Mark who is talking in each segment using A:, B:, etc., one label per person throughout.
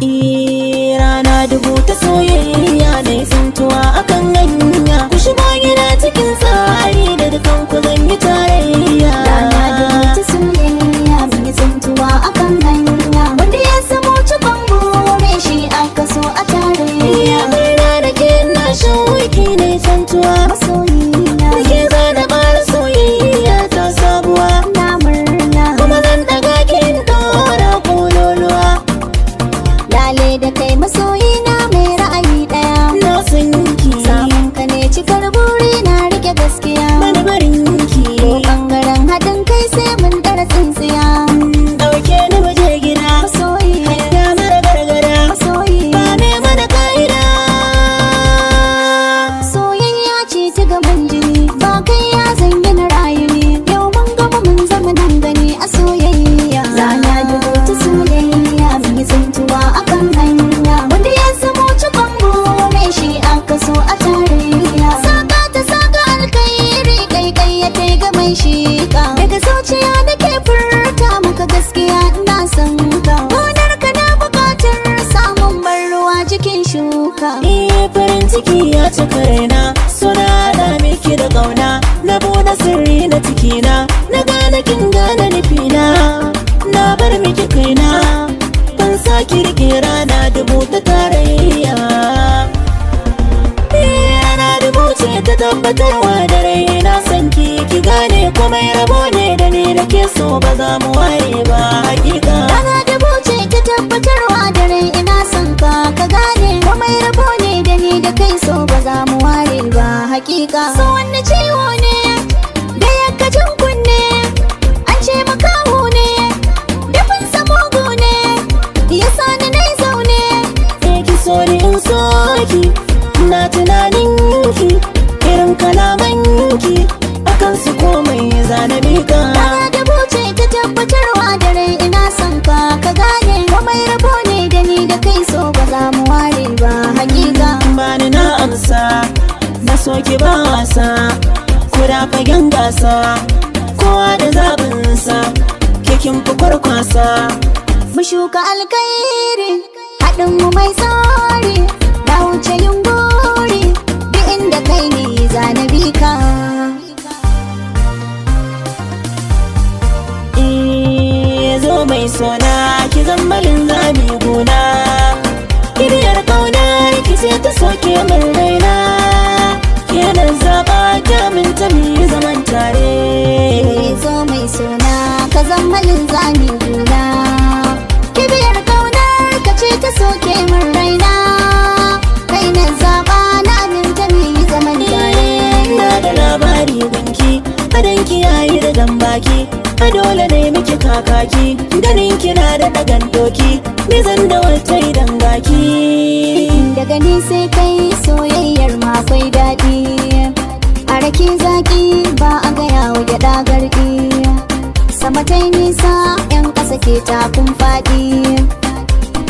A: Rana dubu ta soyayya na tsintuwa akan hanya. Ku shigo gida cikin tsari, da dukan ku zan yi tarayya.
B: Rana dubu ta soyayya, mun yi tsintuwa akan hanya. Wanda ya samu cikon burin shi aka so a
A: Iya
B: tarayya.
A: Murna da ke na shauki ne tsintuwa.
B: Masoyina.
A: Da ke zana ƙara soyayya ta sabuwa.
B: Na murna.
A: Kuma zan ɗaga kin ɗora kololuwa.
B: Lale da kai masoyina mai ra'ayi ɗaya.
A: Na san ki.
B: Samun ka ne cikar buri na, rike gaskiya.
A: Bani barin ki.
B: Ko bangaren haɗin kai sai mun ɗara tsintsiya.
A: Ɗauke ni mu je gida.
B: Masoyi.
A: Hanya mara gargada.
B: Masoyi.
A: Ba me mana ka'ida.
B: Soyayya ce ta gaban jini, ba kai ya zanyi na rayu ne. Yau mun gama mun zama nan gani a soyayya. Rana dubu ta soyayya, mun yi tsintuwa akan hanya. Wanda ya samu cikon burin shi aka so a tarayya. Saka ta saka alkhairi, kai kai ya kai ga mai shika. Daga zuciya nake furta maka gaskiya, ina son ka. Gonar ka na bukatar samun ban ruwa jikin shuka.
A: Eh, farin ciki ya cika raina, suna da miki da ƙauna. Na buɗe sirri na cikina, na gane kin gane nufina. Na bar miki kaina, ban saki rike rana dubu ta tarayya. Eh, rana dubu ce ta tabbatarwa da rai na san ki, ki gane komai rabo ne da ni da ke, so ba za mu ware ba hakika.
B: Rana dubu ce ta tabbatarwa da rai ina son ka, ka gane komai rabo ne da ni da kai, so ba za mu ware ba hakika. So wani ciwo ne da ya kajin kunne, an ce makaho ne dafin mugu ne, ya sani na zaune.
A: Eh, ki so ni in so ki, na tunanin ki, irin kalaman ki akan su komai zana mika.
B: Rana dubu ce ta tabbatarwa da rai ina son ka, ka gane komai rabo ne da ni da kai, so ba za mu ware ba hakika.
A: Bani na amsa, na so ki ba wasa, kuda fagen gasa, kowa da zabinsa, ke kin fi kwarkwasa.
B: Mu shuka alkhairi, haɗin mu mai tsari, na wuce yin gori, duk inda kai ne zanabi ka.
A: Eh, zo mai sona, ki zammalin zami gona. Kibiyar kauna ki ce ta soke min raina. Kenan zaba ta min ta mi zaman tare.
B: Zo mai sona, ka zammalin zami gona. Kibiyar kaunar ka ce ta soke min raina. Kai na zaba, na aminta mu yi zaman tare.
A: Na da labari gunki, adanki yayi da gambaki. A dole ne miki kakaki, ganin kina da dagan doki. Nizan da wata idan gaki.
B: Daga ni sai kai, soyayyar ma akwai daɗi. A rake zaki ba a gaya wa gyaɗa garɗi. Sama ta nisa, yan ƙasa ke takun faɗi.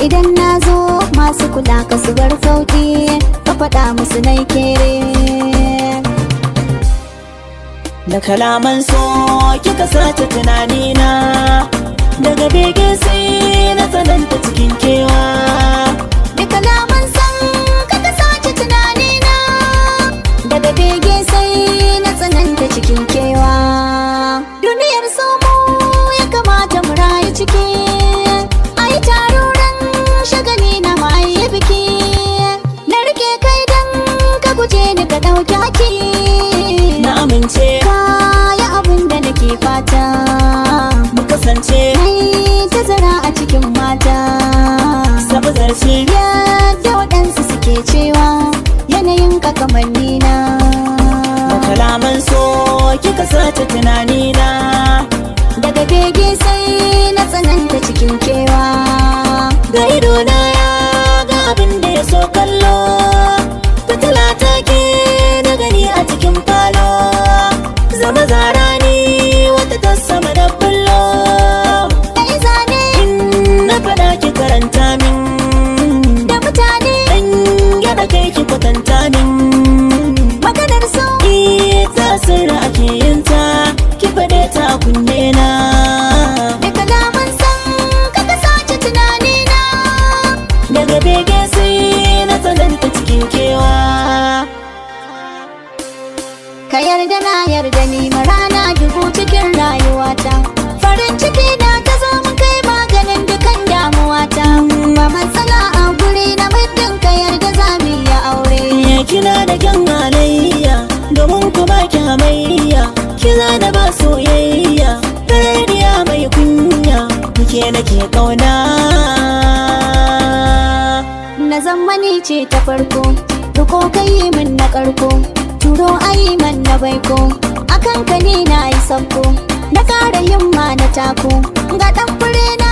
B: Idan na zo, masu kula ka su bar sauƙi, ka faɗa musu nai kere.
A: Da kalaman so kika sace tunanina, daga bege sai na tsananta cikin kewa.
B: Da kalaman san ka ka sace tunanina, daga bege sai na tsananta cikin kewa. Duniyar somo ya kamata mu rayu ciki, ai taro ran shagali na ma yi biki. Na rike kai dan ka guje ni ka ɗauki haki.
A: Na amince.
B: Kaya abin da nake fata.
A: Mu kasance.
B: Mai tazara a cikin mata.
A: Sabu zarce.
B: Yadda waɗansu suke cewa yanayin ka kamanni na.
A: Da kalaman so kika sace tunanina.
B: Daga bege sai na tsananta cikin kewa.
A: Ga idona ya ga abin da ya so kallo, fitila ta ke na gani a cikin falo. Zama zara ni wata ta sama da bullo.
B: Kai zane.
A: In na faɗa ki karanta min.
B: Da mutane.
A: Dan gyara kai ki kwatanta min.
B: Maganar so.
A: Ita sirri ake yin ta, ki faɗe.
B: Ka yarda na yarda ni ma rana dubu cikin rayuwata. Farin ciki na ta zo mun kai maganin dukan damuwata. Ba matsala a guri na, muddin ka yarda za mu yi aure.
A: Ya kina da kyan halayya, domin ku ba ki hamayya. Kina da ba soyayya, Faradiya mai kunya, ke nake kauna.
B: Na zamani ce ta farko, riko kai min na karko, turo ayi man na baiko. Akan ka ni na yi sabko, na kara himma na tako, ga dan fure na.